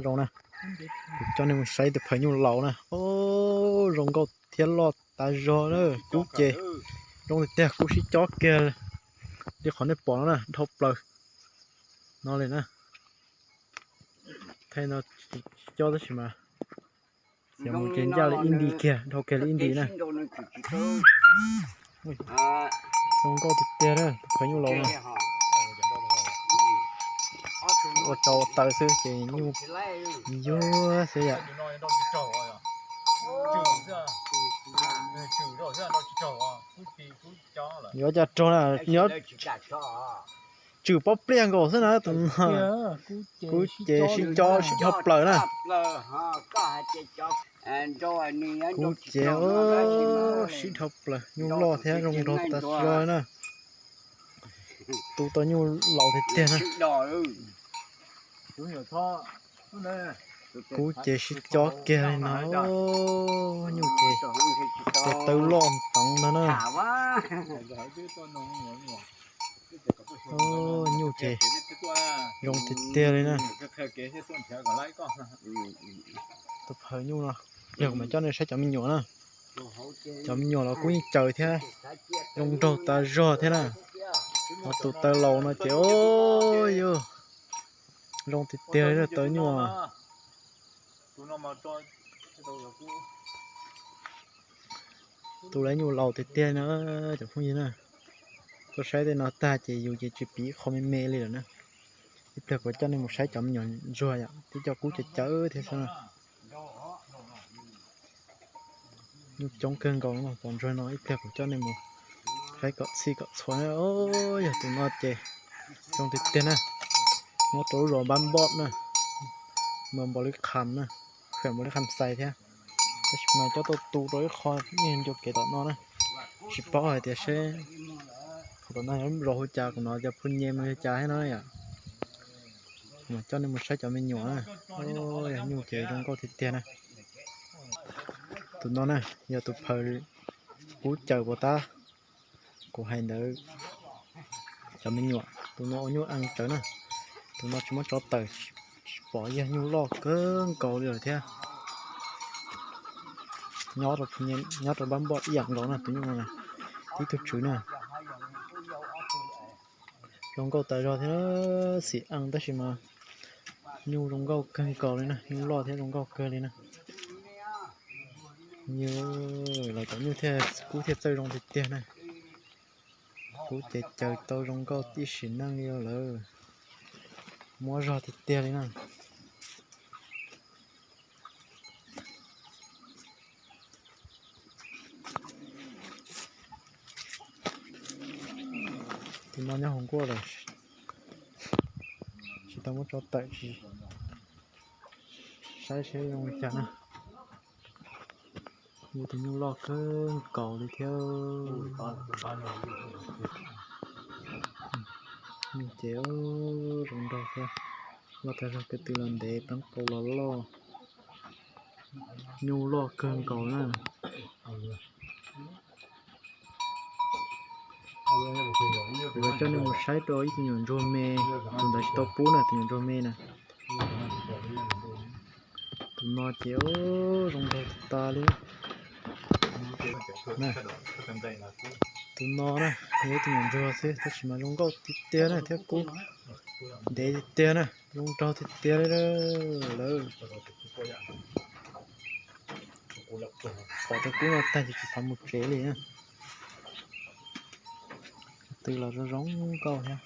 Zoo na, kuv coj nej mus saib tus phawj nyuj laus na. Zoo nkauj thiab loj tas zog na. Kub ces zoo tiag tiag, kub sib cob kiag li qhov nej pom no na, dhau plaws no li na. Thaij no sib cob tab sis mas mus ces ncaj li ib nti kiag, dhau kiag li ib nti na. Zoo nkauj tiag tiag na, tus phawj nyuj laus no. Ua tsau taw xwb ces nyuj yuag xwb yom. Yuav cas raug na, nyob tswm pob pliaj nkaus xwb na tus no. Kub ces sib cob sib dhau plaws na. Kub ces sib dhau plaws, nyuj loj thiab zoo nraug tas zog na. Tu tau nyuj laus tiag tiag na. Kub ces sib cob kiag li no, nyuj ces tes taw loj teev ntag na. Nyuj ces zoo tiag tiag li na. Tus phawj nyuj no, yog kuv mam coj nej saib cov me nyuam na. Cov me nyuam los kub yeej caws thiab, zoo nraug tas zog thiab na. Ho tus taw laus no ces o yog zoo tiag tiag li taw nyuj. Tu lawv nyuj laus tiag tiag na cov phooj ywg na. Tuaj saib tej no tag ces yus ces tsis piv qho me me li lawm na. Ib pliag kuv coj nej mus saib cov me nyuam ntsuag yom, twb coj kub caws caws thiab xwb na. Nyuj coob kawg nkaus no, cov ntsuag no ib pliag kuv coj nej mus saib kom txhij kom txhua na. Yog tus no ces zoo tiag tiag na, nyob rau lub zos Npab Npoj na, npab Npoj Lib Kham na, kham Npoj Lib Kham Xais thiab. Tab sis mas coj tuaj tu rau ib qho yeej ncua kev tom no na, tsis paub hais tias seb qhov tom no yog zos hu cas, qhov no cov phu nyem no yog cas thiab no yom. Mas coj nej mus saib cov me nyuam na, yog nyuj ces zoo nkauj tiag tiag na. Tus no na yog tus phawj kub caws puas tab kuv hais ntawd cov me nyuam. Tus no ua nyuj ees tsawv na, tus no tsis muab tso tawm, tsis pom, yog nyuj loj kawg nkaus li lawm thiab. Nyob rau Npab Npoj ib yam nkaus na, tus nyuj no na, tib tug tswv na. Zoo nkauj tas zog thiab, xim ees tab sis mas nyuj zoo nkauj kawg nkaus li na, nyuj loj thiab zoo nkauj kawg li na. Nyuj, lawv cov nyuj thiaj kub thiaj txawj zoo tiag tiag na. Kub ces caws tau zoo nkauj ib sim neej li lawm, muab zog tiag tiag li na. Tus no nyob hauv nkuaj lawm, tsis tau muab tso tawm, tsis saib seb zoo li cas na. Yog tus nyuj loj kawg nkaus li thiab. Nyuj ces zoo nraug thiab, loj tag zog, ko tw los ntev, peeb qau los loj. Nyuj loj kawg nkaus na. Kuv yuav coj nej mus saib rau ib tug nyuam ntsuag me, tus ntawd tsis tau pub na, tus nyuam ntsuag me na. Tus no ces zoo nraug tas li. Tus no na, yog ib tug nyuam ntsuag xwb tab sis mas zoo nkauj tiag tiag na thiab kub ntev tiag tiag na, zoo nraug tiag tiag li lawm. Pom tus kub no tag ces tsis xav mus tsev li na. Ko tw los zoo zoo nkauj thiab.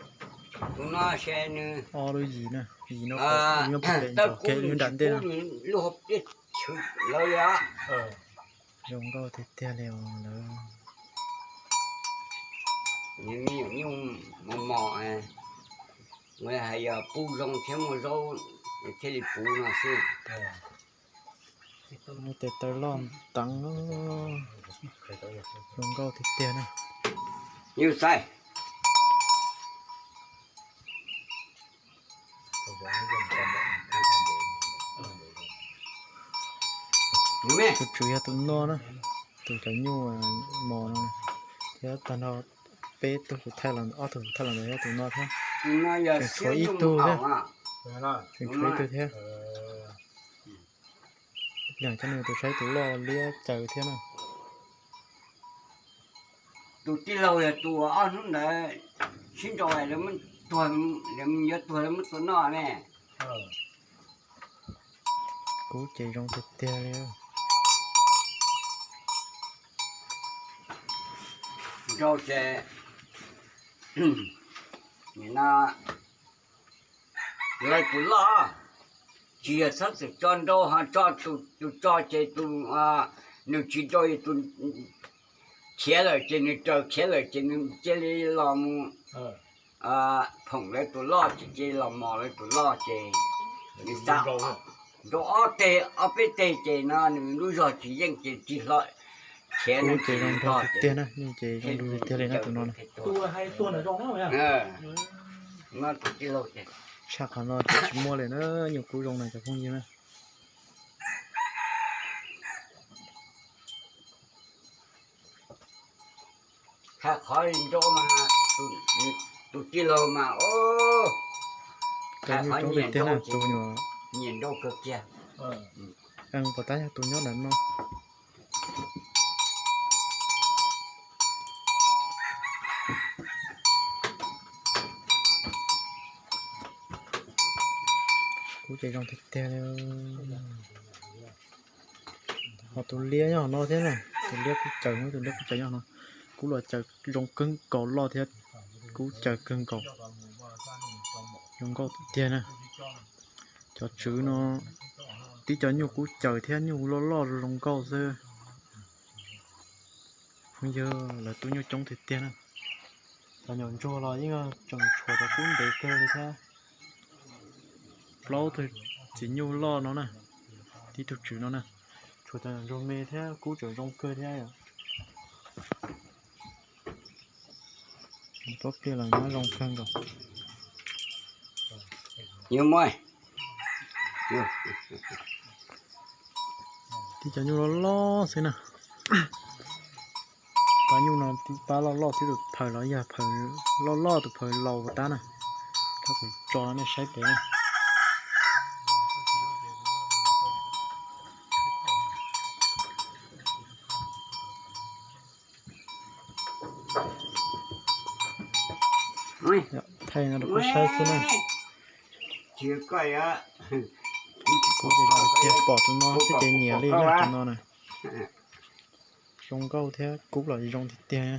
Ob lub yim na, yim no nyob pem ntawm kev lub nram ntej no. Zoo nkauj tiag tiag li os lawm. Nyuj mos mos, hais yog pub zoo thiab muaj zaub thiaj li puv no xwb. Tes taw loj teev, zoo nkauj tiag tiag na. Yus xais. Tus tswv yog tus no na, tus cov nyuj mos no, thiab tag nrho peb tug kuv thaij los, ob tug kuv thaij los ntawd yog tus no thiab. Tseem tshuav ib tug thiab, tseem tshuav ib tug thiab. Yog cov no tus saib tus loj liab caws thiab na. Tus tij laug yog tus ob hnub ntawd sib nraus, yuav tuag lawv muab tua noj ne. Kub ces zoo tiag tiag li. Nraus ces no lawv tus loj, tsis yog txhob txwm tso nraus ho tso tus tso ces tus, nws tsis nraus, tus khiav lawm ces nws raws khiav lawm ces nws cia li los mus phoom lawv tus loj ces cia li los mos lawv tus loj ces nws xa nraus ob teg ob peb teg ces no nws lub zog tsis yeej ces tig hlo khiav no ces zoo nraug tiag tiag na, nyuj ces zoo nraug tiag tiag li na tus no na. Tshaj qhov no ces tsis muaj li na, nyuj kub zoo na cov phooj ywg na. Qhov nraus mas tus tij laug mas cov nyuj coob tiag tiag na, tus nyiam nraus kawg kiag. Pos tab yog tus nyob ntawm no. Kub ces zoo tiag tiag li. Ho tus liab nyob no thiab na, tus liab kub caws, tus liab kub caws nyob no. Kub los caws zoo kawg nkaus loj thiab, kub caws kawg nkaus, zoo nkauj tiag na. Cov tswv no tib cov nyuj kub caws thiab nyuj loj loj zoo nkauj xwb. Phooj ywg, lawv tub nyuj coob tiag tiag na. Cov nyuam ntsuag los yeej tseem tshuav cov kub ntev kawg li thiab. Plaub tug txiv nyuj loj no na, tib tug tswv no na, tshuav cov nyuam ntsuag me thiab kub tseem zoo kawg thiab. Pob pliaj los nyob zoo kawg nkaus. Tib cov nyuj loj loj xwb na. Pab nyuj no tib pab loj loj xwb, tus phaws los yog phaws loj loj, tus phaws laus tab na. Koj kuv tso nej saib pem na. Thaij no rau koj saib xwb na. Kub ces zoo tiag, pom tus no xwb ces nyiam li na, tus no na. Zoo nkauj thiab kub los zoo tiag tiag.